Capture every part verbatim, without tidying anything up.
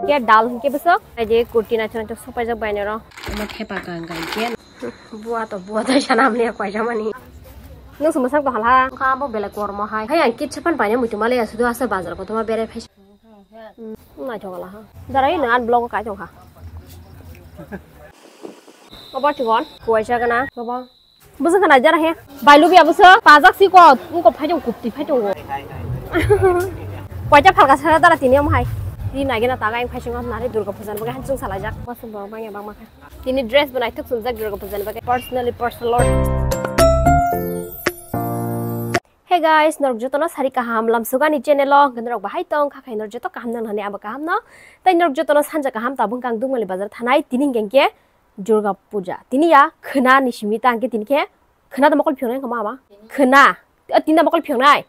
Ke dal hingke bwswk. Ai de kurti naithok naithok sopaijak bai noro. Omo thepa kang kang ke. Bua to bua to sana amni kwaisa mani. Nung se mwsak to hala. Kha bo belai kormo hai. Hai ang kitsa pan paina muitu male asudu asa bazar kotorma berai phai. Hmm, naithok hala ha. Darai nang an vlog kai tong kha. Obo chikon kwaisa gana. Obo. Bwswk khna jara he. Bai lubi abwswk pajak si ko. Ungko phai tong kupti phai tong. Kwaita phalka sara dara tini omo hai. Di nai gana taga ang phai singo nari Durga puja ni bagwi hansung salajak. Bwswk borok bangya bangma kha. Tini dress bo naithok sumjak Durga puja ni bagwi. Personally personal. Hey guys, norok jotono sari kaham lamsugani channel o. Norok bahai tong kha khai norok joto kaham nang hani abo kaham no. Tai norok jotono sanja kaham tabuk ang Dugmali bazar thanai tini hingke Durga puja. Tini ya khwna ni simi ta hingke tini khe khwna da mokol phiyongnai wngkha ma ama? Khwna. O tini da mokol phiyongnai?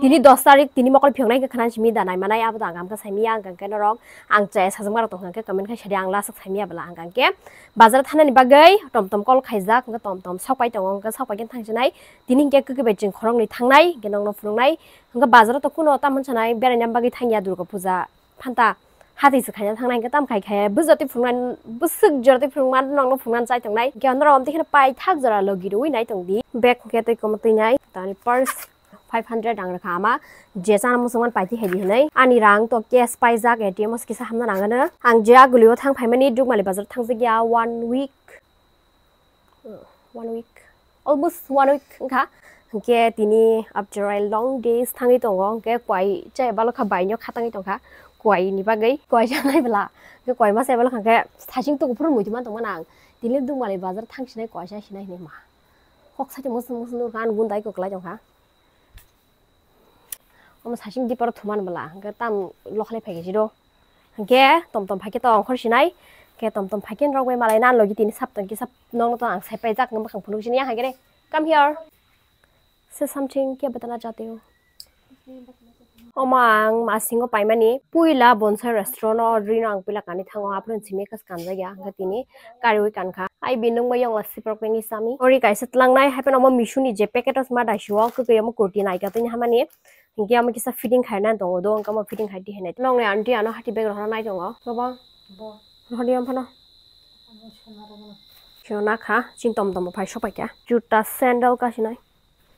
Tini dos tarik tini mokol phiyongnai khe khwna ni simi da nai manai abo da ang kha saimiya ang khe norok ang chaya sajwk ma rok tong kha khe comment khai sadi ang last saimiya bwla ang khe bazar thanani bagwi tom tom call khaijak hingke tom tom sok pai tongo hingke sok pai khe thangsinai tini hingke kwkwi bai chwng khoroknwi thangnai hingke nokno phunuknai hingke bazar o to kuno tamo sanai beraina bagwi thangya Durga puja. Phanta hati se khaina thangnai hingke tam khai khai bwswk jora twi phunukma nokno phunukna chai tongnai hingke norok tei kheno paithak jora logi rwui nai tongdi bag hingke tei komo twi nai tani purse five hundred rang rwkha ama je chana muchungmani paiti hai di hinui ani rang to cash paijak A T M o kisa hamna nangano ang je agulio thang phaimani Dugmali bazar thangjakya one week. One week, almost one week wngkha. Hingke tini after a long days thangwi tongo, hingke kwai chaya balokha baino khatangwi tongkha kwai ni bagwi, kwai chanai bwla. Hingke kwai ma chaya balokha hingke thasing tukuphuru muitu man tongmani ang. Tini Dugmali bazar thangsinai kwai chasinai hinui ma. Kok sati musu musu nukha, ani gundai kwklai tongkha. Omo sasing dipor thuman bwla, hingke tam lokhalai phaikhe siro. Hingke tom tom phaikhe to ongkhor sinai, hingke tom tom phaikhe norok bai malai na logi tini sap tongkhe sap nokno to ang sai paijak, nang bwkhang phunuk sini ya hingke re. Come here. Say something, kya batana chahte ho? Omo ang masingo paimani, puila Bonsai restaurant o rino ang puila kani thango, aphuru simi kas kanjak ya, hingke tini kariwi kankha. Ai bini nungba yong la siprok pengwi sami. Ori kaisa tlangnai, hai phano omo Meesho ni je packet o sma daisio, kwkwi omo kurti naikha tini hamani. Hingke omo kisa fitting khaina tongo do, hingke omo fitting khai di hinui. Nokni aunty ano hati bag rohornai tongo. Baba. Bo. Rohordi omo phano. Sona kha, chin tom tom phai sopai kha. Juta sandal kasinai.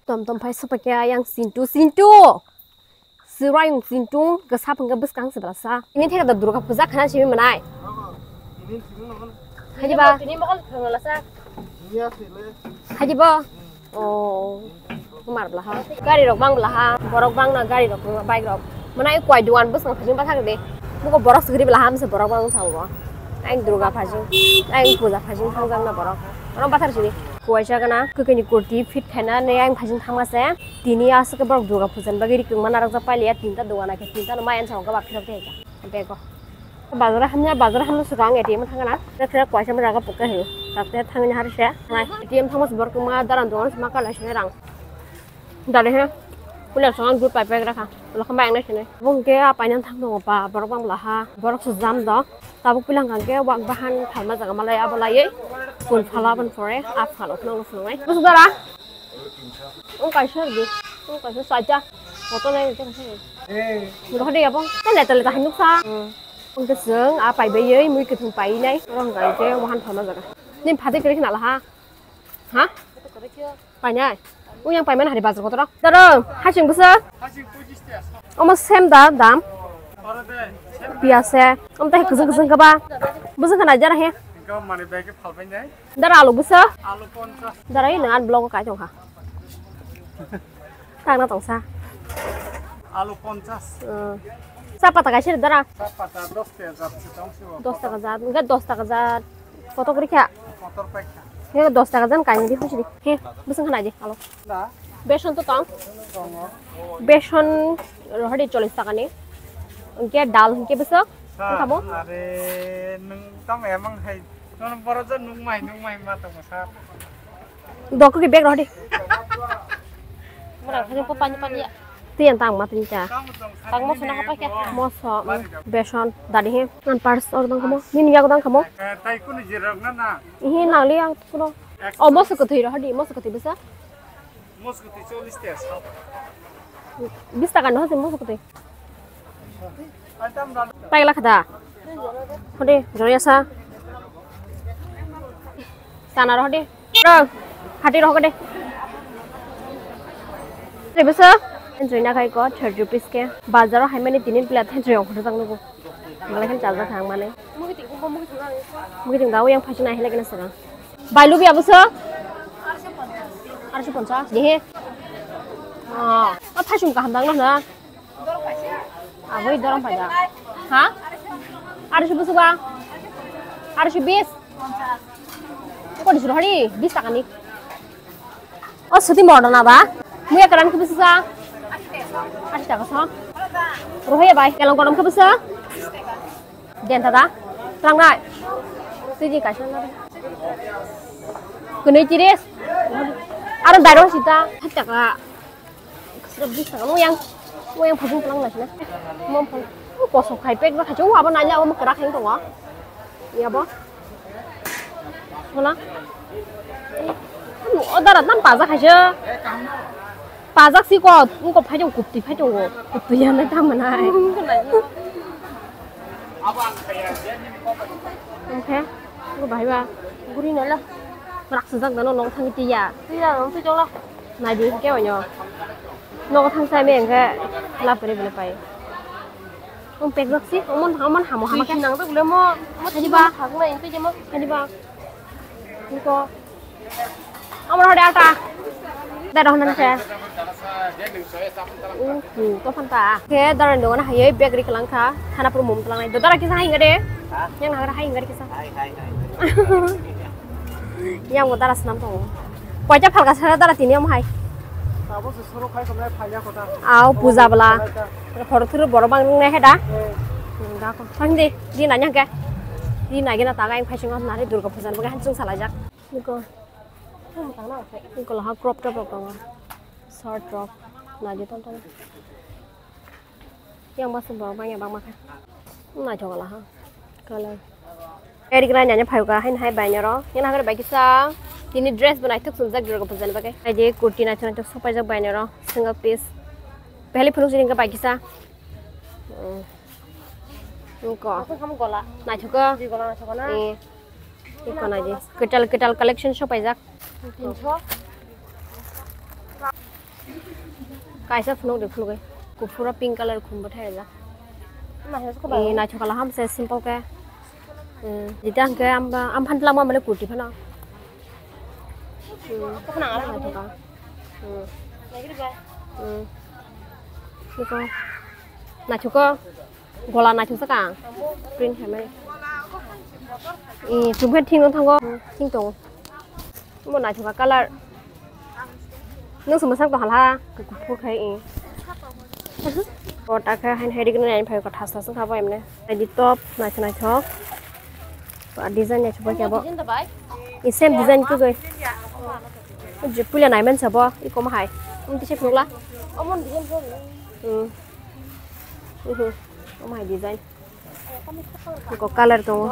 Tom tom phai sopai kha yang sintu sintu. Sirwayung sintung, kwsa phwngkhe bwskang se bwlasa. Ini theka da Durga puja khana simi manai. Haji ba. Tini mokol phwrwng lasa. Haji ba. Oh. Kumar bwla ha. Gari rok bang bwla ha. Borok bang na gari rok, bike rok. Manai kwai duan bwskang phajing bathak de. Buko borok swkri bwla ha, hamse borok bang sa bo. Ang Durga phajing. Ang puja phajing thangjak na borok. Ono bathar sini. Kuwaisa gana, kwkwi ni kurti fit khaina ne ang phajing thangma se. Tini aswk borok Durga puja ni bagwi ri kwma narwkjak pailiya tinta dogan, akhe tinta no mai ansa hokha ba phirok tei ka bego. Bazar hamya, bazar hamya swkang A T M thangna. Te thera kwaisa mara ga pukka hiyo. Takte thangni hari se. A T M thangma se borok ma daran dogan se ma kala se rang. Dare he. Puila swkang dut pai pai gra kha. Lo khamba ang nai sene. Bung ke apa yang thang dong pa borok bang laha. Borok se jam do. Tabuk puila hangke wak bahan phalma jaga malai abo laiye. Kun phala ban pore ap phalo khno phunai. Bus dara. Ong kaisa rwdi. Ong kaisa saja. Photo nai nai kaisa. Eh. Mura hade yabo. Kan leta leta hinuk sa. Ong keseng a pai bai yei mui kethung pai nai. Orang gai ke wahan thana jaga. Nin phate kere khna la ha. Ha? Pai nai. Ong yang pai man hari bazar kotor. Daro, hasing busa. Omo sem da dam. Piase. Om teh keseng keseng kaba. Busa khna jara he. Mani bag phal pai nai. Dara alu busa. Alu ponchas. Dara ini ngan blog kai tong ha. Tangna tongsa. Alu ponchas. Hmm. Sa pata kaisa dara. Sa pata dos taka jat se tong sibo. Dos taka jat, enggak dos taka jat. Koto kori kha? Kotor pai kha. He dos taka jat kaini di hosidi. He, busung khana di, alu. Da. Beson to tong. Tongo. Beson rohadi chollis taka ni. Engke dal engke besok. Sa, engkamo? Are, nung tam emang hai. Nono borok je nung mai, nung mai ma tongo sa. Dok ki bag rohdi. Mura thani po pani pani ya. Tiyan tang ma tin cha. Tang mo sona kapai kya? Moso, mm, beson, dadi he. An pars or dang kamo. Nini yago dang kamo. Eh, tai kunu jirok na na. Ihi nangli ang kuno. Oh, moso ko thoi rohdi, moso ko thoi bisa. Moso ko thoi chollis taka. Bis taka no se moso ko thoi. Paigla khada. Hode, joya sa. Sana ro hode. Bro, hati ro hode. Ribisa. Enjoy na kai ko thirty rupees ke. Bazar o hai mani tinin plate hai joya khada jang nugo. Malai khan chaja thang mani. Mugi ting ga yang phaichina hai lagi na sara. Bai lubi abusa. Arso ponchas. Dehe. Ah, ah, thasung kaham dang na. Aboi dorom paja. Ha? Arso busu ba? Arso bis. Kok disuruh hari bis taka ni. Oh, suti modern ba? Muya keran ke bisa sa? Ashi taka so. Rohaya bai, kelang konom ke bisa? Den tada. Terang nai. Siji kaisa na. Kunui tiris. Aro daro sita. Ashi taka. Sira bis taka. Muyang. Muyang phasung pelang lagi na. Mom phang. Kosok khai pek ba khai. Abo nanya abo kerak hai tongo. Ya bo. Hola. Anu, o dara tam pajak hai se. Pajak si ko, ko phai jong kupti phai jong ko. Kupti ya na tam na. Oke. Ko bai ba. Guri na la. Rak sejak dano nong thang ti ya. Ti ya, nong ti jong la. Nai di ke onyo. Nong thang sai me engke la pere bele pai. Ang pek jak si, amon, amon hamo hamo khe. Nang to bole mo, mo thani ba. Thang na, inte jemo. Thani ba. Niko. Amon hore ata. Dai roh nan khe. Uhu, to phan ta. Khe dara ndo na haye bag ri kalang kha. Khana pur mum kalang nai. Do dara kisa hai ngade. Ha? Yang na hai ngade kisa. Hai, hai, hai. Yang bo dara snam tongo. Koita phalka sara dara tini am hai. Abo se soro khai kamai phalya kota. Au puja bala. Horo thuru borok bang nung nai heda. Eh. Hmm, da ko. Thang di, di nanya ke. Di nagi na taga yang phai singo nari Durga puja ni bagai hansung salajak. Niko. Niko laha crop top rok tongo. Short rok. Nagi ton ton. Yang masuk borok bang ya bang makan. Naithok laha. Color. Eri kena nanya phai ka hain hai bai nyoro. Yang nahar bai kisa. Tini dress bo naithok sungjak Durga puja ni bagai. Ai je kurti naithok naithok sopai jak bai nyoro. Single piece. Pehli phunuk sini ka bai kisa. Hmm. Niko. Aku kamu gola. Naithok ka. Di gola naithok na. Eh. Iko nai di. Kwtal kwtal collection sopai jak. Tinso. Kaisa phunuk de phunuk. Kuphura pink color khum bwthai jak. Naithok ka ba. Eh, naithok ka laham se simple ke. Hmm, jita hwnkhe amba, am phan twlangma male kurti phano. Hmm. Naithok ka. Hmm. Hmm. Iko. Naithok ka. Gola naithok saka ang. Print khaimani. I, chumkhe thing no thango. Thing tongo. Omo naithok ka color. Nung se mwsak tong hala. Kuphur khai i. O ta khe hain hai dik nai phai ko thas thas wngkha bo emne. Ai di top naithok naithok. Ba design naithok ba khe bo. I same design khe goi. Je puila nai man sabo i kom hai. Um tise phunukla. Omo design khe. Hmm. Mhm. Omo hai design. Ko color tongo.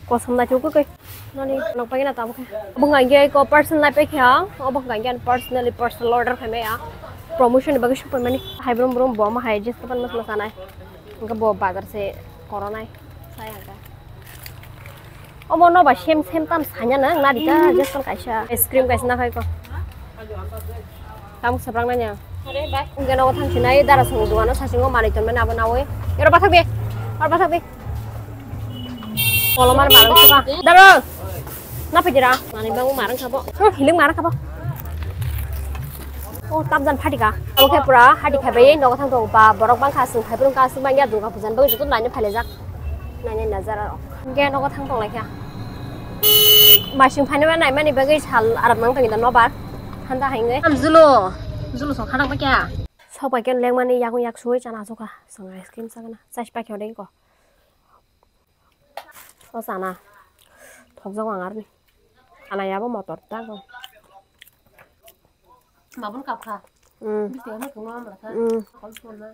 Kosom naithok khe. Noni nok pagina tamo khe. Obo hwnka hwnkhe ko personal life khe ang. Obo hwnka hwnkhe personally personal order khaimaya. Promotion ni bagwi supai mani. Hai brum brum bo ma hai jeans kapan mas mas anai. Hwnkhe bo bazar se koronai. Sai hwnkhe. Omo no ba sem sem tam sanya na na dita jeans kaisa. Ice cream kaisa na khai ko. Tamuk sabrang nanya. Are bai. Hwnkhe nogo thang sinai dara song dogano sasingo manwi tonmani abo nawi. Ero bathak de. Aro bathak de. Kolomar marang suka. Daro. Na pidira. Manwi bangu marang khabo. Hmm, hiling marang khabo. Oh, tamjan phatika. Abo khe pura hadi khaibai nogo thang tong ba borok bangkha sung khaibrung ka sung mangya Durga pujan bagwi joto naina phailejak. Naina nazara rok. Hwnkhe nogo thang tong laikha. Masing phainai ma naimani bagwi sal aram nang tongwi da nobar. Handa hai wngwi. Am julo. Julo song khanang ba kya? Sok bai khe lengmani yakung yak suwi chana asukha. Song ice cream sagana. Chais pakhe odeng ko. O chana. Thokjago ang arni. Chana yabo motor ta ko. Mabun kapkha. Hmm. Bisi ano tungma amla kha. Hmm. Kol sona.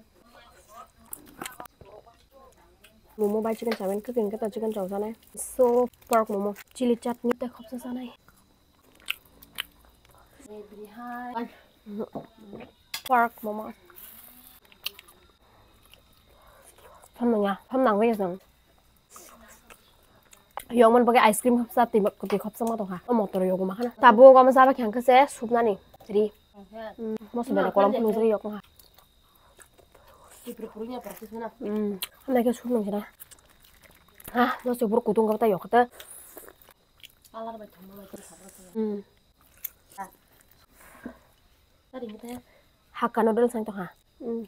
Momo bai chicken chowmin, cooking khe to chicken chow sanai. So, pork momo, chili chutney tei khopsa sanai. Pork momo. Som nangya, som nangwi ya jang. Yongmani bagwi ice cream khopsa twi khopsa ma tongkha. O motor yogo ma khana. Tabuk omo jaba khe hwnkhe se supnani ri. Hmm, moso bela kolom phunuk jagwi yok wngkha. Hmm, hamnai khe supnang sina. Ha, moso buru kutung khe ta yok khe ta. Hmm. Hakka noodles ang tongkha. Hmm.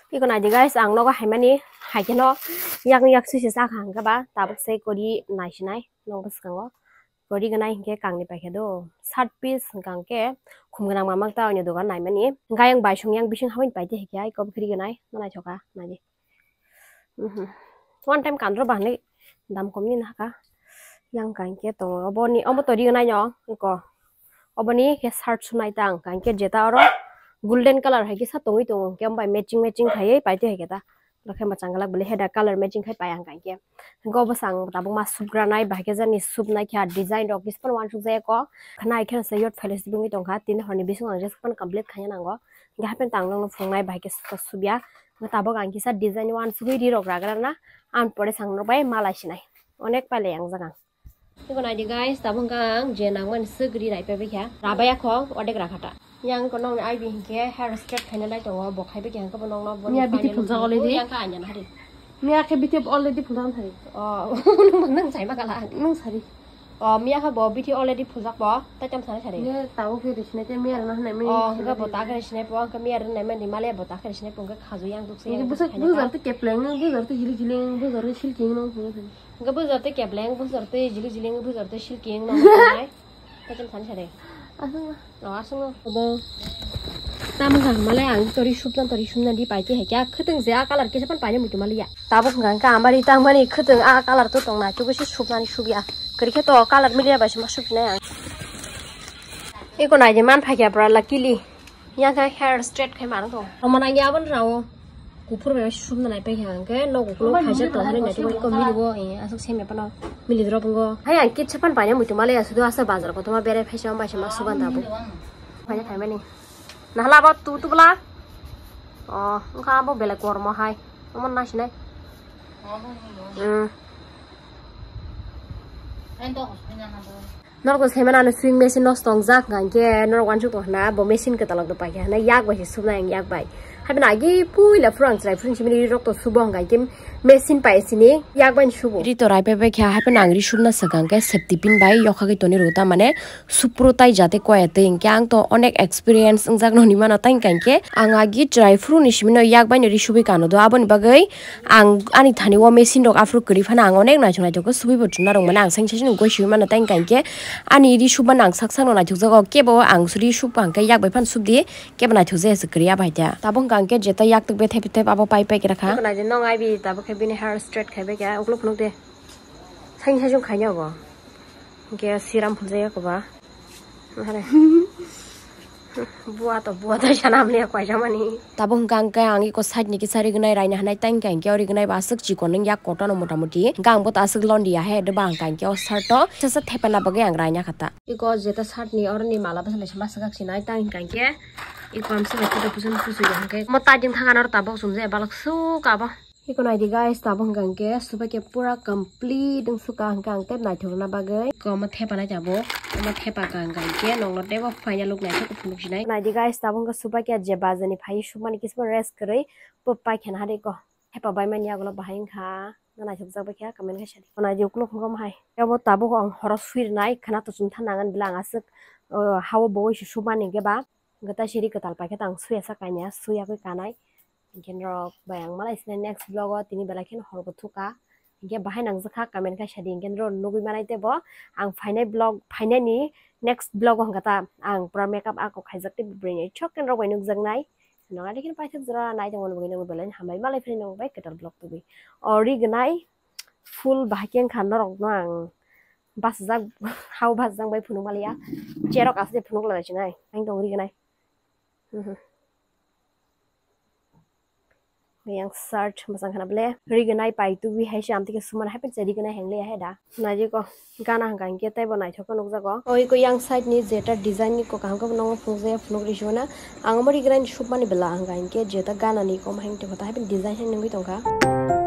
Iko naidi guys, ang nogo haimani, haikhe no yakni yak sui se chakha hwnkhe ba, tabuk se kori naisinai nokni bwskango. Kori gwnai hinkhe kangni paikha do, sat piece hwnkha hinkhe khum gwnang mamang ta oino dogan naimani. Hinkhe ayang bai song yang bising habani paide hinkhe ai kobokiri gwnai, no naithoka naidi. Mhm. One time kandro ba hinui dam kom ni nahaka. Yang kangke tongo. Oboni, omo to rignai no, iko. Oboni ke shirt sunai ta ang kangke jeta oro golden colour hai kisa tongwi tongo. Hinkhe ambai matching matching khaiwi paitwi hai khe ta. Rokhe mwchang glak bwlai heda colour matching khai pai ang kangke. Hinkhe obo sang tabuk ma subgranai, bahai khe jani subnai khe design rok kisa phano wansuk jaya ko. Khna hai khe se yot phaile sibingwi tongkha. Tini horni bising ang jesa phano complete khaina nango. Hinkhe hapheno tang nokno phunuknai bahai khe subya. Tabuk ang kisa design wansugwi ri rok ragra na, ang pore sang rok bai malai sinai. Onek pailai ang jaga. Iko naidi guys, tabuk hwnkha ang je nangmani swk ri rai paibai kha. Rabaya kho, odek rakha ta. Yang ko nokni I B hinkhe hair straight khaina lai tongo, bo khaibai kha hwnkhe bo nokno boni Miya biti final phuljak already? Yang kha anya na hari. Miya khe biti already phuljak thari. Oh, nung, nung sai ma kala. Nung sari. Oh, miya kha bo biti already phuljak bo, tai tam sana sari. Ye, tabuk khe risina te miya rana hwnai mi. Oh, hwnkhe bo ta khe risina po, hwnkhe miya rana mani male bo ta khe risina po, hwnkhe khaju yang duk se. Ye, yang bujak, duk se khaina bujak ta. Te kepleng, bujak te jilik jiling, bujak te silking nung phuljak thari. Hwnkhe bujor tei kepleng, bujor tei jilik jiling, bujor tei silking nang nai. Kacham thani sare. Aswk. Oh, aswk. Obo. Tamo jang malai ang tori supna, tori supna di paiti hai kya. Khwtwng se a colour kisa pan paina muitu maliya. Tabuk hwnkha hwnkha amari tangmani khwtwng a colour to tong nai. Tubusi supnani supya. Kwrwi khe to colour miliya bai se ma supinai ang. Eko nai di man phaikya pura luckily. Yang khe hair straight khai manang tong. Roman ang ya ban rao. Kuphur bai sumna nai pai kha ang khe nok ukulok khaijak tong hwnwi naitugwi ko mili bo, eh, aswk semi phano mili drop ngo. Hai ang kitsa pan paina muitu male aswk do asa bazar kotorma berai phaisa bai se ma suban da bo. Paina khai mani. Nahla ba tu tu bla. Oh, wngkha abo belai kormo hai. Omo nasinai. Hmm. Norok saiman ano sewing machine nosto wngjak hwnkha hinkhe norok uansuk tong hwna bo machine kwtalok do paikha hwnwi yak bai se subnai ang yak bai. Haibeno agi puila phuru ang chwrai phuru simi ri rok to subo hwnkha hinkhe machine pai sini yak bai subo. Ri to rai pai bai kha haibeno ang ri subna swkang khe safety pin bai yokha khe toni rw ta mane supro tai jate koya twi hinkhe ang to onek experience wngjak noni mano tai hinkhe ang agi chwrai phuru ni simi no yak bai no ri subui kano do aboni bagwi Ang ani thani o machine rok aphuru kwrwi phano ang onek naithok naithok khe subui bo chumna rwngmani ang seng seng goi sui mano tei hinkhe ani ri submano ang sak sakno naithok jago kebo ang ri suk pa hinkhe yak bai phano subdi kebo naithok jaya se kwrwi abo hai ta tabuk hinkhe ang khe jeta yak tok bethep bethep abo pai pai khe rakha. Nai de nong ai bi tabuk khe bini hair straight khai bai khe ukuluk phunuk de seng seng khaina bo hinkhe siram phunjak ya koba. Are. Bua to, bua to sana mani kwai jamani. Tabuk hwnkha ang khe ang iko side ni kisa rignai raina hanai tang khe ang khe o rignai ba aswk chikon wng yak kotor no mota moti. Hwnkha ang bo ta aswk londiya he, de ba hwnkha ang khe o shirt to sasa thepana bagwi ang raina kha ta. Iko jeta shirt ni oroni mala bwsa lai se ma swkak sinai tang hwnkha ang khe iko amsa bai photo puson pusu ya hwnkhe mo ta jing thang ano tabuk sumjak balok suk abo. Iko naidi guys, tabuk hwnkha hwnkhe subai khe pura complete wng sukha hwnkha ang tei naithok rwna bagwi. Iko omo thepa nai tabuk, omo thepa ka hwnkha hwnkhe nokno teibo phaina luk naithok phunuk sinai. Naidi guys, tabuk hwnkha subai khe je bajani phai sukmani kisima rest kwrwi bo pai khena hari iko. Thepa bai mani yagulo bahai wngkha, naithok jak bai khe comment khe sadi. Naidi ukuluk hwnkha omo hai. Abo tabuk ang horo sui rwnai khwna to chum tha nangan bwla ang aswk, o, hao bowoi se sukmani hwnkhe ba. Hwnkhe tai siri kwtal pai khe tang suya sa kanya, suya khe kanai. Hinkhe norok bai ang malai sinai next vlog o tini belai kheno hor kuthuk kha. Hinkhe bahai nangjakha comment khai sadi hinkhe norok nugui manai teibo ang phainai vlog phainani next vlog o hwnkha ta ang pura makeup ako khaijak tei bwrwi ni chok khe norok bai nukjaknai. Norok ani kheno paithak jora nai tongmani bagwi nokno belai hambai malai phai nokbai kwtal vlog tubui. O ri gwnai full bahai khe wngkha norokno ang bachajak hao bachajak bai phunuk maliya cherok asle phunuk lai sinai ang tong ri gwnai. Yang shirt masang khana ble rignai pai tubi hai se amtike sumana hai penche rignai heng le hai da. Naijiko gana hangka hinkhe taibo naithok khe nukjago. Oi ko yang side ni jeta design ni ko kaham khe bo nongo phunukjaya phunuk risuana. Ang omo rignai ni supmani bela hangka hinkhe jeta gana ni kom hai tongkha ta hai design hai nungwi tongkha.